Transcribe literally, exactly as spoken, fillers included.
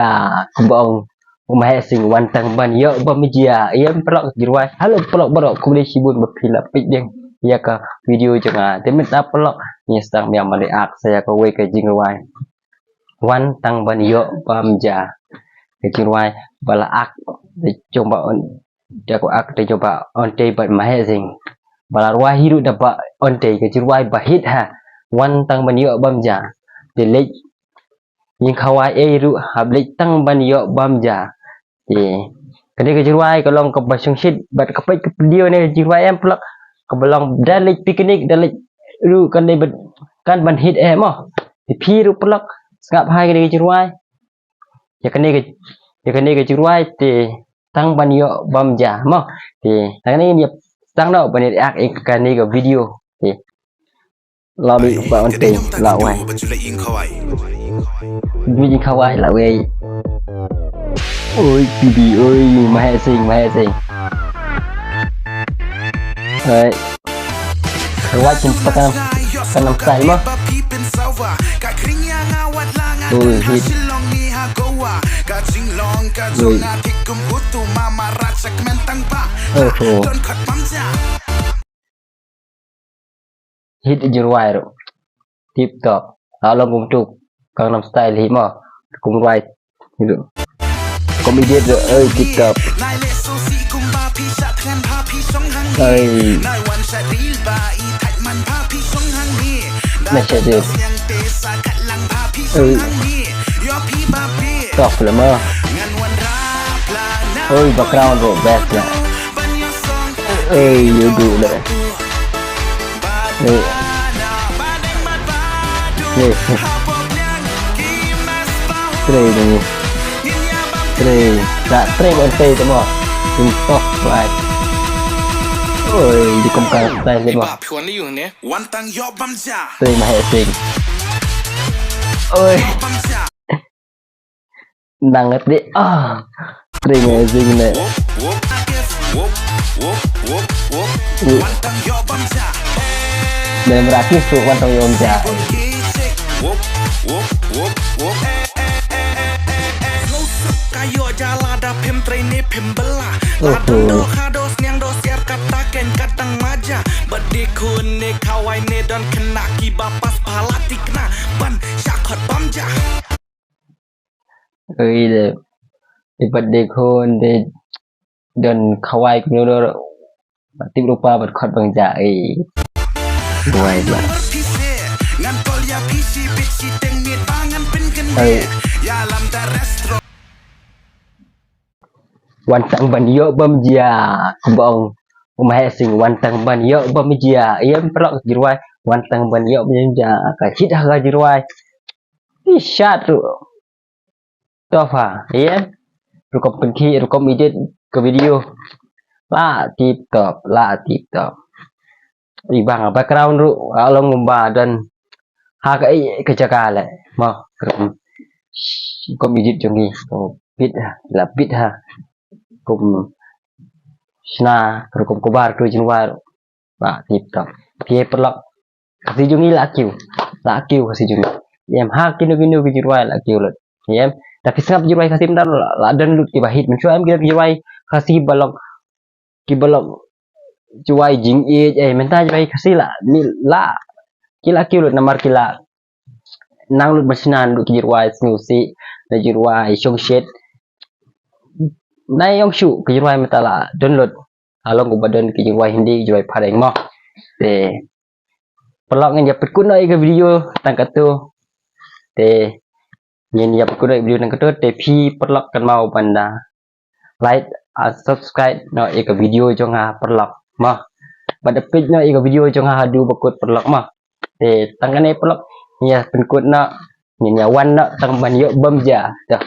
Ah, kumba ong u Maheh Sing, wan tang ban ïoh bam ja. Ïa paralok jingïarap. Hello paralok baroh, khublei shibun ba phi la peit biang ïa ka video jong nga. Te mynta paralok ngi sdang biang ban react sa ïa kawei ka jingrwai, wan tang ban ïoh bam ja. Ka jingrwai ba la ak da jong ba on, da ko ak da jong ba Ontei bad Maheh Sing. Ba la rwai hi ruh da ba Ontei, ka jingrwai ba hit ha, wan tang ban ïoh bam ja. Te leit ïing khawai ei ruh hap leit tang ban ïoh bam ja. Te kane ka jingrwai ka long kaba shongshit bad ka peit ka pdiaw ne ka jingrwai em paralok, kaba long da leit picnic, da leit ruh kane bad kan ban hit eh mo. Te phi ruh paralok sngap ha kane ka jingrwai. Ïa kane ka, ïa kane ka jingrwai te tang ban ïoh bam ja mo. Te tang kane ïa tang noh ban react ïa kane ka video. Te la dei ba Ontei la wai. Dei ïing khawai la wai. Oi, P B, oi, Maheh Sing, Maheh Sing. Oi. Rwai kum pa Gangnam, Gangnam Style mo. Ui, hit. Ui. Oho. Hit jingrwai ruh. Tip top. La long kum tu Gangnam Style hi mo. Kum rwai. Kum edit ruh, oi, tip top. Oi. Nice edit. Oi. Top lah mo. Oi, background ruh best lah. Oi, ïa u duh lah. Oi. Oi. Trei ni. Trei. Tak trei ban trei tu mo. Tung tok lai. Oi, di kum ka style ni mo. Trei Maheh Sing. Oi. Nang ngat deh. Ah. Trei Maheh Sing ne. Ne merakis tu wan tang ïoh bam ja. Oho. Oi de. Te pat de khun de don khawai kumno dor. Tip rupa bad khot bam ja ei. Duwai ba. Ei. Wan tang ban ïoh bam ja. Kumba ong u Maheh Sing, wan tang ban ïoh bam ja. Ïa paralok, ka jingrwai wan tang ban ïoh bam ja ka hit ha ka jingrwai. Ti shat ruh. Top ha, ïa. Rukom pynkhih, rukom edit ka video. La tip top, la tip top. I bang background ruh, ah, long kumba don ha ka, eh, ka jaka leh. Mo, rukom, rukom edit jong ngi. Oh, bit ha, la bit ha. Kum shna, rukom kaba tu jingrwai ruh. Ba tip top. Phi paralok. Khasi jong ngi la kiew. La kiew Khasi jong ngi. Em ha kino kino ki jingrwai la kiew lut. Em. Te phi sngap jingrwai Khasi mynta la, la don lut kiba hit. Mynshuwa em ki don jingrwai Khasi ba long, kiba long jingrwai jingïeit, eh, mynta jingrwai Khasi la, ni la, ki la kiew lut namar ki la nang lut ban shna naduh ki jingrwai sngewsih, na jingrwai shongshit. Na ïong shu ki jingrwai mynta la don lut. Ah, long kumba don ki jingrwai Hindi, ki jingrwai phareng mo. Te paralok, ngin ïa pynkut noh ïa ka video tang katto. Te ngin ïa pynkut noh ïa ka video tang katto. Te phi paralok kynmaw ban da like, ah, subscribe noh ïa ka video jong nga paralok mo. Bad da peit noh ïa ka video jong nga haduh ba kut paralok mo. Te tang kane paralok, ngin ïa pynkut noh, ngin ïa wan noh tang ban ïoh bam ja. Te